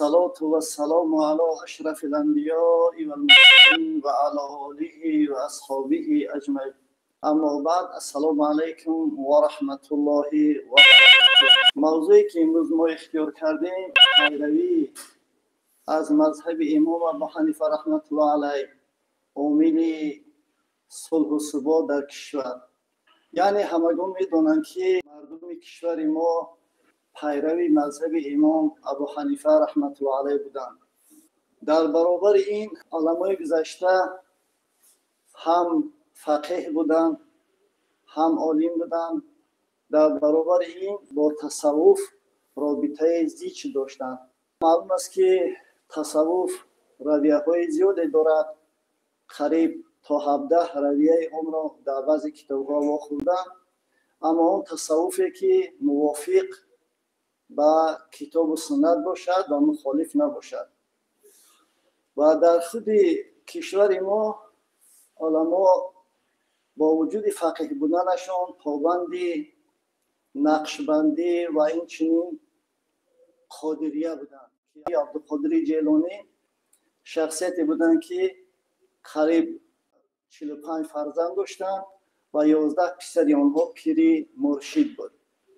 والصلاة والسلام على أشرف الأنبياء والمرسلين وعلى آله وأصحابه أجمعين. اما بعد، السلام علیکم و رحمت الله و برکاته. موضوعی که امروز ما اختیار کردیم، پیروی از مذهب امام ابو حنیفه رحمت الله علیه، عامل صلح و ثبات در کشور. یعنی همگان میدونند که مردم کشور ما پیرو مذهب امام ابو حنیفه رحمت الله علیه بودند. در برابر این، علمای گذشته هم فقیه بودند، هم عالم بودند، در برابر این با تصوف رابطه زیچ داشتند. معلوم است که تصوف رویه های زیادی دارد، قریب تا 17 رویه آن را در بعضی کتاب‌ها واخوردم، اما آن تصوفی که موافق با کتاب و سنت باشد و مخالف نباشد. و در خود کشور ما علما با وجود فقیه بودنشان پابند نقشبندی و این چنین قادریه بودند. عبدالقادر جیلانی شخصیتی بودند که قریب 45 فرزند داشتند و 11 پسر آنها پیری مرشد بود.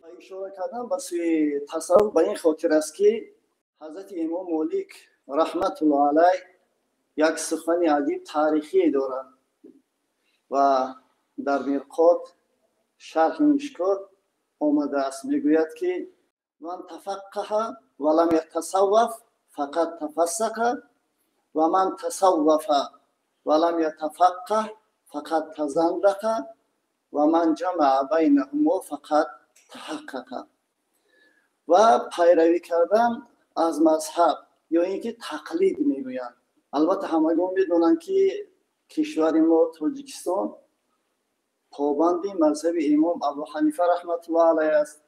و اشاره کردن به سوی تصوف به این خاطر است که حضرت امام مالک رحمت الله علیه یک سخن عجیب تاریخی دارند و در مرقات شرح مشکات آمده است. میگوید که من تفقه و لم یتصوف فقد تفسق و من تصوف و لم یتفقه فقد تزندق و من جمع بینهما فقد تحقق. و پیروی کردن از مذهب یا اینکه تقلید میگویند. البته همگان میدونند که کشور ما تاجیکستان پابند مذهب امام ابو حنیفه رحمت الله علیه است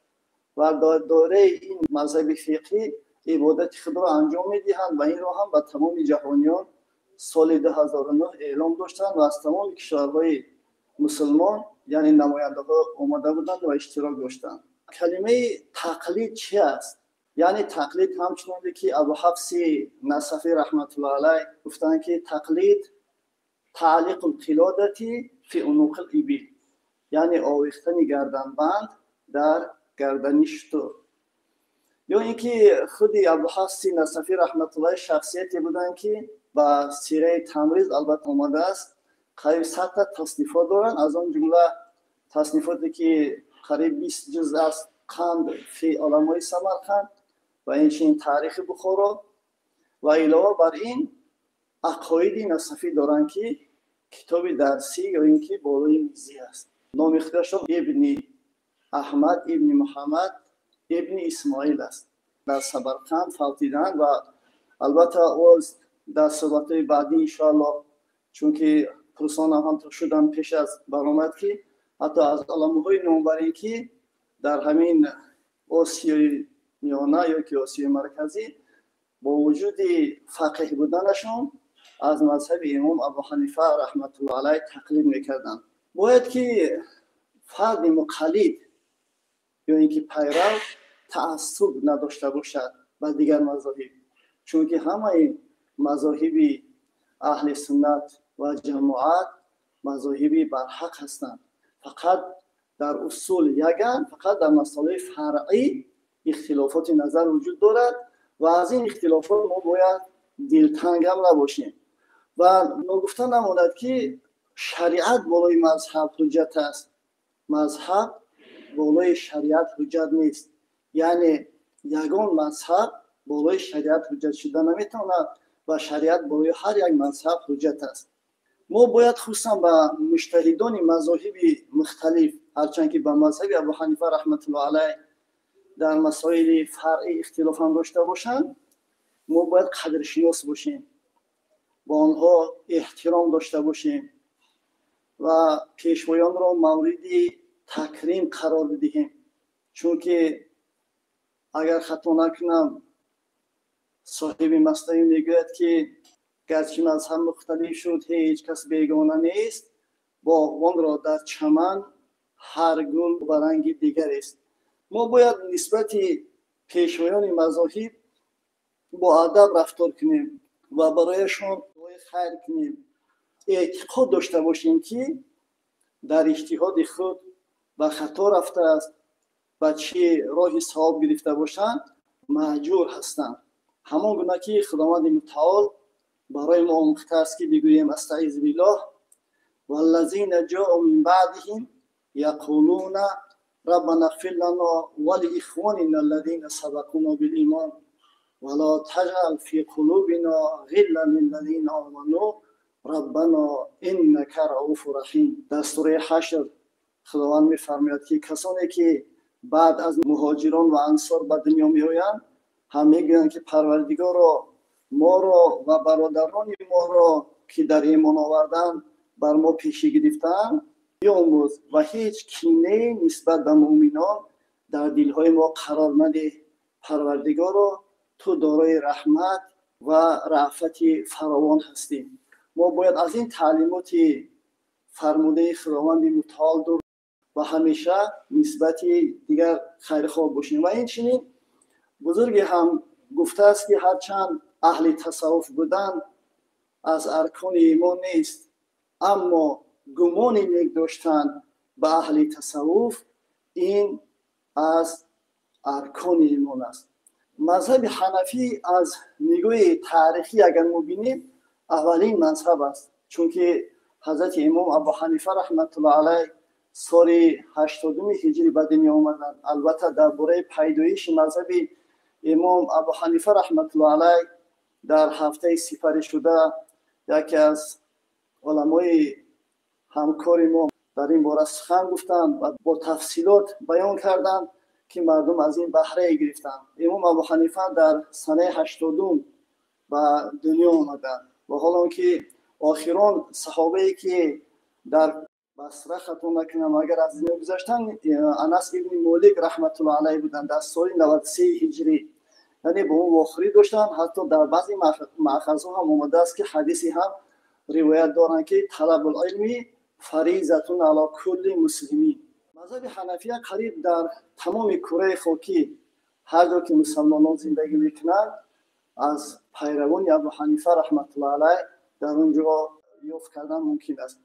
و در دوره این مذهب فقهی عبادت خود را انجام میدهند و این را هم به تمام جهانیان سال 2009 اعلام داشتند و از تمام کشورهای مسلمان، یعنی نماینده ها، آمده بودند و اشتراک داشتند. کلمه تقلید چی است؟ یعنی تقلید همچنان که ابو حفص نصفی رحمت الله علیه گفتند که تقلید تعلیق القلادة فی عنق الابل، یعنی آویختن گردنبند در گردن شتر. یا اینکه خود ابو حفص نصفی رحمت الله شخصیتی بودند که با سیره تمریز البته آمده است، قریب 100 تا تصنیفات دارند، از آن جمله تصنیفاتی که قریب 20 جز است، قند فی علمای سمرقند و اینچنین تاریخ بخارا، و علاوه بر این عقاید نصفی دارند که کتاب درسی یا اینکه بالای میزی است. نام خودشان ابن احمد ابن محمد ابن اسماعیل است. در سمرقند فوتیدند و البته باز در صحبت‌های بعدی انشاءالله، چون که پرسان هم شدن پیش از برآمد که حتی از علماهای نامبری که در همین آسیای میانه یا که آسیای مرکزی با وجود فقیه بودنشون از مذهب امام ابو حنیفه رحمت الله علیه تقلید میکردند. باید که فرد مقلد یا اینکه پیرو تعصب نداشته باشد به دیگر مذاهب، چون که همه مذاهب اهل سنت و جماعت مذاهب برحق هستند، فقط در اصول یگان، فقط در مسائل فرعی اختلافات نظر وجود دارد و از این اختلافات ما باید دلتنگ هم نباشیم. و نگفته نماند که شریعت بالای مذهب حجت است، مذهب بالای شریعت حجت نیست. یعنی یگان مذهب بالای شریعت حجت شده نمیتواند و شریعت بالای هر یک مذهب حجت است. ما باید خصوصا به مجتهدان مذاهب مختلف، هرچند که به مذهب ابو حنیفه رحمت الله علیه در مسائل فرعی اختلاف هم داشته باشند، ما باید قدرشناس باشیم، با آنها احترام داشته باشیم و پیشوایان را مورد تکریم قرار بدهیم. چون که اگر خطا نکنم صاحب مثنوی میگوید که گرچه مذهب مختلف شد هیچ کس بیگانه نیست، باغبان را در چمن هر گل به رنگ دیگر است. ما باید نسبت پیشوایان مذاهب бо адаб рафтор кунем ва барояшон дуои хайр кунем, эътиқод дошта бошем, ки дар иҷтиҳоди худ ба хато рафтааст ва чӣ роҳи савоб гирифта бошанд, маъҷур ҳастанд. Ҳамон гуна ки Худованди Мутаол барои мо омӯхтааст, ки бигӯем: «Астаизу биллоҳ, валлазина ҷоу мин баъдиҳим яқулуна раббана иғфир лана ва лиихвонина аллазина сабақуна билимон ва ла таҷъал фи қулубина ғиллан лиллазина оману раббана иннака рауфу раҳим». Дар сураи Ҳашр Худованд мефармояд, ки касоне ки баъд аз муҳоҷирон ва ансор ба дунё меоянд, ҳам мегӯянд, ки Парвардигоро, моро ва бародарони моро, ки дар имон овардан бар мо пешӣ гирифтаанд, биомӯз ва ҳеҷ кинае нисбат ба муъминон дар дилҳои мо қарор надеҳ. Парвардигоро, ту дорои раҳмат ва раъфати фаровон ҳастӣ. Мо бояд аз ин таълимоти фармудаи Худованди Мутаол дур ва ҳамеша нисбати дигар хайрхоҳ бошем. Ва инчунин бузурге ҳам гуфтааст, ки ҳарчанд аҳли тасаввуф будан аз аркони имон нест, аммо гумони нек доштан ба аҳли тасаввуф ин аз аркони имон аст. Мазҳаби ҳанафӣ аз нигоҳи таърихӣ агар мо бинем, аввалин мазҳаб аст, чунки ҳазрати имом Абу Ҳанифа раҳматуллоҳ алайҳ соли 80-уми ҳиҷрӣ ба дунё омаданд. Албатта, дар бораи пайдоиши мазҳаби имом Абу Ҳанифа раҳматуллоҳ алайҳ дар ҳафтаи сипаришуда яке аз уламои ҳамкори мо дар ин бора сухан гуфтанд ва бо тафсилот баён карданд, ки мардум аз ин баҳрае гирифтанд. Имом Абу Ҳанифа дар санаи 80-ум ба дунё омаданд ва ҳолон ки охирон саҳобае, ки дар Басра, хато накунам, агар аз дунё гузаштанд, Анас ибни Молик раҳматуллоҳ алайҳ буданд дар соли 93 ҳиҷрӣ, яъне бо ӯ вохӯрӣ доштанд. Ҳатто дар баъзе маъхазҳо ҳам омадааст, ки ҳадисе ҳам ривоят доранд, ки талабул илми фаризатун ала кулли муслимин. Мазҳаби ҳанафия қариб дар тамоми кураи хокӣ, ҳар ҷо ки мусалмонон зиндагӣ мекунанд, аз пайравони Абу Ҳанифа раҳматуллоҳ алайҳ дар он ҷо ёфт кардан мумкин аст.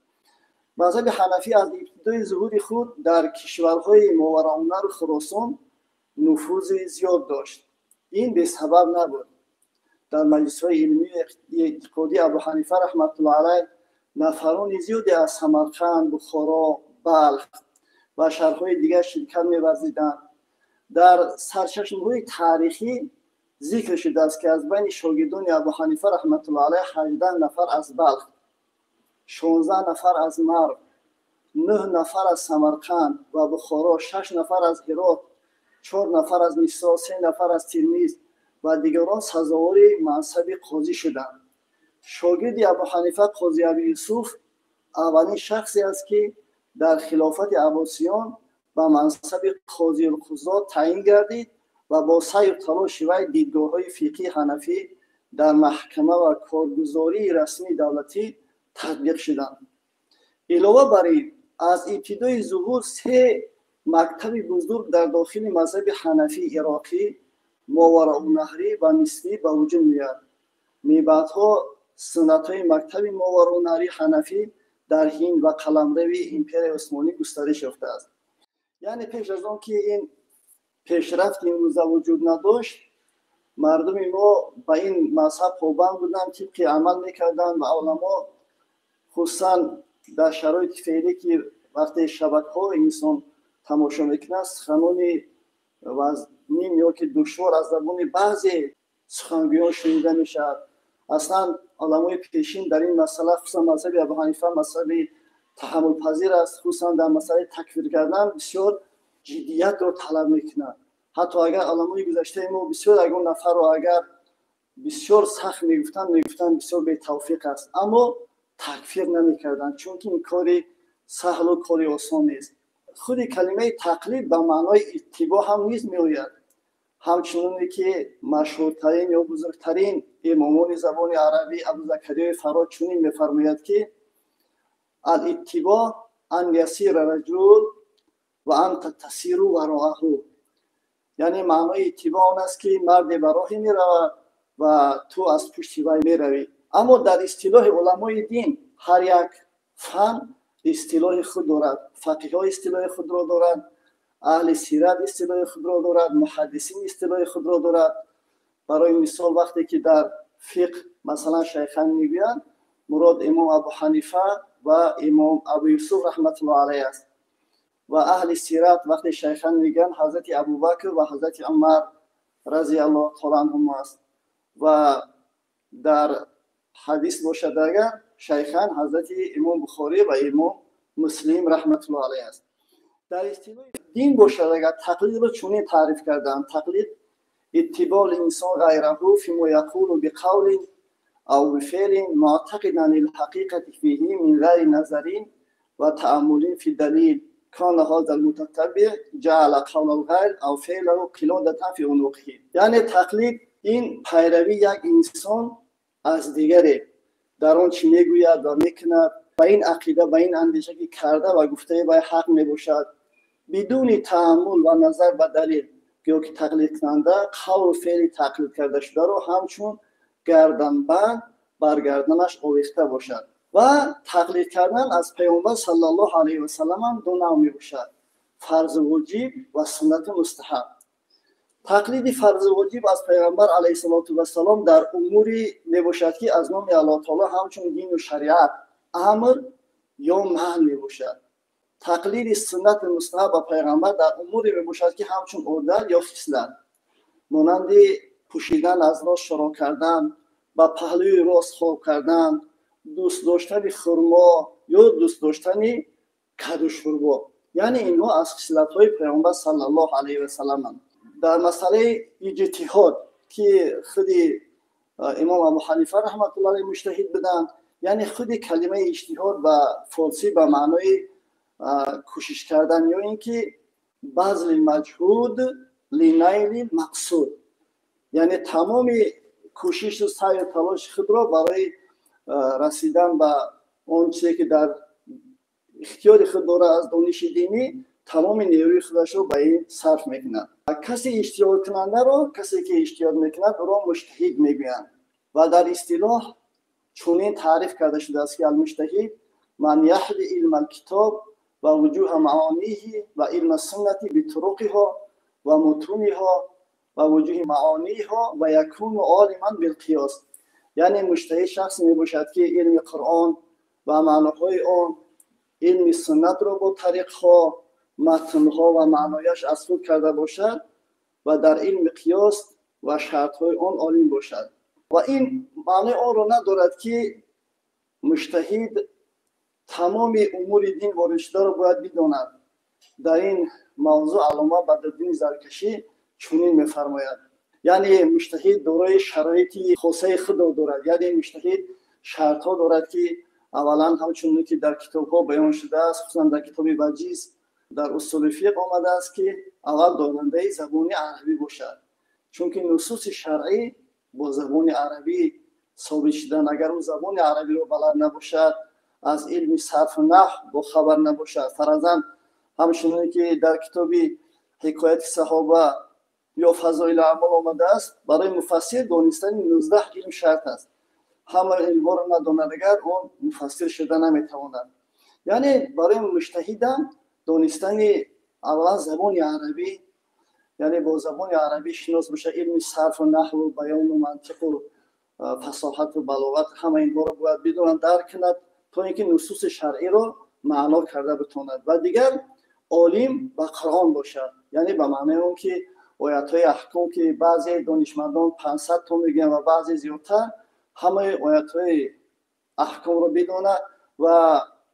Мазҳаби ҳанафӣ аз ибтидои зуҳури худ дар кишварҳои Моварауннаҳру Хуросон нуфузи зиёд дошт. Ин бесабаб набуд. Дар маҷлисҳои илмию эътиқодии Абу Ҳанифа раҳматуллоҳ алайҳ нафарони зиёде аз Самарқанд, Бухоро, Балх ва шаҳрҳои дигар ширкат меварзиданд. Дар сарчашмаҳои таърихӣ зикр шудааст, ки аз байни шогирдони Абу Ҳанифа раҳматуллоҳ алайҳ 18 нафар аз Балх, 16 нафар аз Марв, 9 нафар аз Самарқанд ва Бухоро, 6 нафар аз Ҳирот, 4 нафар аз Нисо, 3 нафар аз Термиз ва дигарон сазовори мансаби қозӣ шуданд. Шогирди Абу Ҳанифа, қози Аби Юсуф, аввалин шахсе аст, ки дар хилофати Аббосиён ба мансаби қозиулқузот таъин гардид ва бо саъю талоши вай дидгоҳҳои фиқҳии ҳанафӣ дар маҳкама ва коргузории расмии давлатӣ татбиқ шуданд. Илова бар ин, аз ибтидои зуҳур се мактаби бузург дар дохили мазҳаби ҳанафии ироқӣ, моварауннаҳрӣ ва мисрӣ ба вуҷуд меояд. Мебаъдҳо суннатҳои мактаби моварауннаҳрии ҳанафӣ дар Ҳинд ва қаламрави Империяи Усмонӣ густариш ёфтааст. Яъне пеш аз он ки ин пешрафти имрӯза вуҷуд надошт, мардуми мо ба ин мазҳаб побанд буданд, тибқи амал мекарданд. Ва уламо, хусусан дар шароити феълӣ, ки вақте шабакаҳо инсон тамошо мекунад, суханони вазнин ё ки душвор аз забони баъзе сухангӯён шунида мешавад. Аслан уламои пешин дар ин масъала, хусусан мазҳаби Абу Ҳанифа мазҳаби таҳаммулпазир аст, хусусан дар масъалаи такфир кардан бисёр ҷиддиятро талаб мекунад. Ҳатто агар уламои гузаштаи мо бисёр ягон нафарро агар бисёр сахт мегуфтанд, мегуфтанд бисёр бетавфиқ аст, аммо такфир намекарданд, чунки ин кори саҳлу кори осон нест. Худи калимаи тақлид ба маънои иттибоъ ҳам низ меояд. Ҳамчуноне ки машҳуртарин ё бузургтарин имомони забони арабӣ Абузакариёи Фаро чунин мефармояд, ки алиттибоъ ан ясира раҷул ва анта тасиру вароаҳу, яъне маънои иттибоъ он аст, ки марде ба роҳе меравад ва ту аз пушти вай меравӣ. Аммо дар истилоҳи уламои дин ҳар як фан истилоҳи худ дорад. Фақиҳҳо истилоҳи худро доранд, аҳли сират истилоҳи худро дорад, муҳаддисин истилоҳи худро дорад. Барои мисол, вақте ки дар фиқҳ масалан шайхан мегӯянд, мурод имом Абу Ҳанифа ва имом Абу Юсуф раҳматуллоҳ алайҳ аст. Ва аҳли сират вақте шайхан мегӯянд, ҳазрати Абубакр ва ҳазрати Умар разияллоҳу таъола анҳум аст. Ва дар ҳадис бошад агар шайхан ҳазрати имом Бухорӣ ва имом Муслим раҳматуллоҳ алайҳ аст. Дар истилоҳи дин бошад агар тақлидро чунин таъриф карданд: тақлид иттибоъ инсон ғайраҳу фимо яқулу биқавлин ав бифеълин муътақидан лилҳақиқати фиҳи мин ғайри назарин ва тааммулин фи далил кана ҳаза лмутаттабиъ ҷаъала қавла лғайр ав феълаҳу қилодатан фи унуқиҳи. Яъне тақлид ин пайравии як инсон аз дигаре дар он чӣ мегӯяд ва мекунад, ба ин ақида, ба ин андеша ки карда ва гуфтаи вай ҳақ мебошад, бидуни тааммул ва назар ба далил, гӯё ки тақлидкунанда қавлу феъли тақлид карда шударо ҳамчун гарданбанд бар гарданаш овехта бошад. Ва тақлид кардан аз Паёмбар саллаллоҳу алайҳи васаллам ҳам ду навъ мебошад: фарзу воҷиб ва суннату мустаҳаб. Тақлиди фарзу воҷиб аз Пайғамбар алайҳиссалоту вассалом дар умуре мебошад, ки аз номи Аллоҳ таоло ҳамчун дину шариат амр ё манъ мебошад. Тақлиди суннати мустаҳаб ба Пайғамбар дар умуре мебошад, ки ҳамчун одат ё хислат, монанди пӯшидан аз рост шуроъ кардан, ба паҳлӯи рост хоб кардан, дӯст доштани хурмо ё дӯст доштани каду шӯрбо. Яъне инҳо аз хислатҳои Пайғамбар саллаллоҳу алайҳи васалламанд. Дар масъалаи иҷтиҳод, ки худи имом Абу Ҳанифа раҳматуллоҳи алайҳ муҷтаҳид буданд, яъне худи калимаи иҷтиҳод ба форсӣ ба маънои кӯшиш кардан ё ин ки базли маҷҳуд линайли мақсуд, яъне тамоми кӯшишу саъю талоши худро барои расидан ба он чизе ки дар ихтиёри худ дорад аз дониши динӣ, тамоми нерӯи худашро ба ин сарф мекунад. Касе иҷтиҳодкунандаро, касе ки иҷтиҳод мекунад, ӯро муҷтаҳид мегӯянд. Ва дар истилоҳ чунин таъриф карда шудааст, ки алмуҷтаҳид ман яҳди илма алкитоб ва вуҷуҳа маониҳи ва илма суннати битуруқиҳо ва мутуниҳо ва вуҷуҳи маониҳо ва якуну олиман билқиёс. Яъне муҷтаҳид шахсе мебошад, ки илми Қуръон ва маъноҳои он, илми суннатро бо тариқҳо, матнҳо ва маънояш аз худ карда бошад ва дар илми қиёс ва шартҳои он олим бошад. Ва ин маънои онро надорад, ки муҷтаҳид тамоми умури дин ворид шударо бояд бидонад. Дар ин мавзӯъ Аллома Бадриддини Заркашӣ чунин мефармояд: яъне муҷтаҳид дорои шароити хосаи худро дорад. Яъне муҷтаҳид шартҳо дорад, ки аввалан ҳамчун ки дар китобҳо баён шудааст, хусусан дар китоби Ваҷиз дар усули фиқҳ омадааст, ки аввал донандаи забони арабӣ бошад, чунки нусуси шаръӣ бо забони арабӣ собит шудан. Агар ӯ забони арабиро балад набошад, аз илми сарфу наҳв бохабар набошад, фаразан ҳамчуноне ки дар китоби ҳикояти саҳоба ё фазоили аъмол омадааст, барои муфассир донистани 19 илм шарт аст. Ҳама илмҳоро надонад агар, он муфассир шуда наметавонад. Яъне барои муҷтаҳидам донистани аввалан забони арабӣ, яъне бо забони арабӣ шинос бошад, илми сарфу наҳву баёну мантиқу фасоҳату балоғат, ҳама инҳоро бояд бидонад, дарк кунад, то ин ки нусуси шаръиро маъно карда битонад. Ва дигар олим ба Қуръон бошад, яъне ба маънои он ки оятҳои аҳком, ки баъзе донишмандон 500 то мегӯянд ва баъзе зиёдтар, ҳамаи оятҳои аҳкомро бидонад ва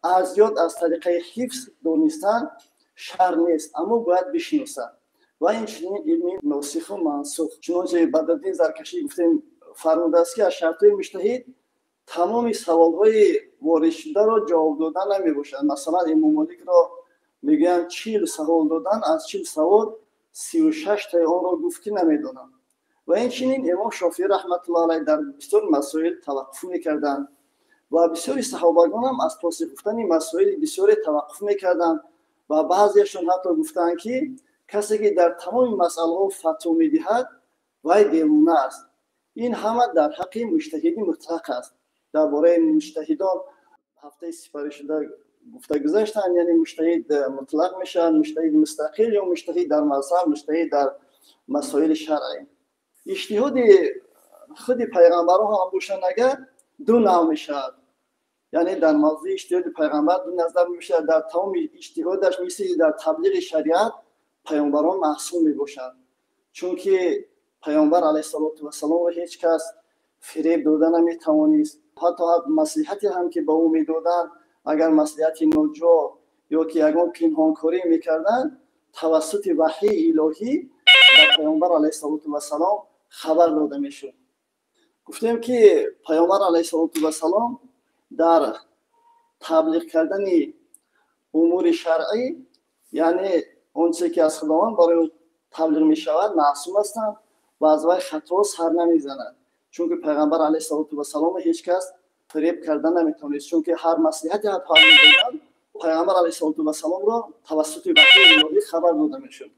аз ёд аз тариқаи ҳифз донистан шарт нест, аммо бояд бишиносад. Ва инчунин илми носиху мансух, чунончи Бадриддин Заркашӣ гуфтем, фармудааст, ки аз шартҳои муҷтаҳид тамоми саволҳои воридшударо ҷавоб додан намебошад. Масалан, имом Моликро мегӯянд 40 савол додан, аз 40 савол 36 таи онро гуфт, ки намедонам. Ва инчунин имом Шофиӣ раҳматуллоҳ алайҳ дар бисёр масоил таваққуф мекарданд ва бисёри саҳобагонам аз посух гуфтани масоили бисёре таваққуф мекарданд ва баъзеашон ҳатто гуфтанд, ки касе ки дар тамоми масъалаҳо фатво медиҳад, вай девона аст. Ин ҳама дар ҳаққи муҷтаҳиди мутлақ аст. Дар бораи муҷтаҳидон ҳафтаи сипаришуда гуфта гузаштанд, яъне муҷтаҳид мутлақ мешавад, муҷтаҳид мустақил ё муҷтаҳид дар мазҳаб, муҷтаҳид дар масоили шаръӣ. Иҷтиҳоди худи пайғамбарҳо ҳам бошанд, агар ду навъ мешавад, яъне дар мавзӯи иҷтиҳоди пайғамбар ду назар мешавад. Дар тамоми иҷтиҳодаш, мисли дар таблиғи шариат, паёмбарон маъсум мебошанд, чунки паёмбар алайҳиссалоту вассаломро ҳеҷ кас фиреб дода наметавонист. Ҳатто маслиҳате ҳам ки ба ӯ медоданд, агар маслиҳати ноҷо ё ки ягон пинҳонкорӣ мекарданд, тавассути ваҳйи илоҳӣ ба паёмбар алайҳиссалоту вассалом хабар дода мешуд. Гуфтем ки паёмбар алайҳиссалоту вассалом дар таблиғ кардани умури шаръӣ, яъне он чизе ки аз Худованд барои ӯ таблиғ мешавад, маъсум ҳастанд ва аз вай хато сар намезанад, чунки пайғамбар алайҳиссалоту вассаломро ҳеҷ кас фиреб карда наметавонист, чунки ҳар маслиҳате ҳатто медоданд, пайғамбар алайҳиссалоту вассаломро тавассути ваҳйи илоҳӣ хабар дода мешуд.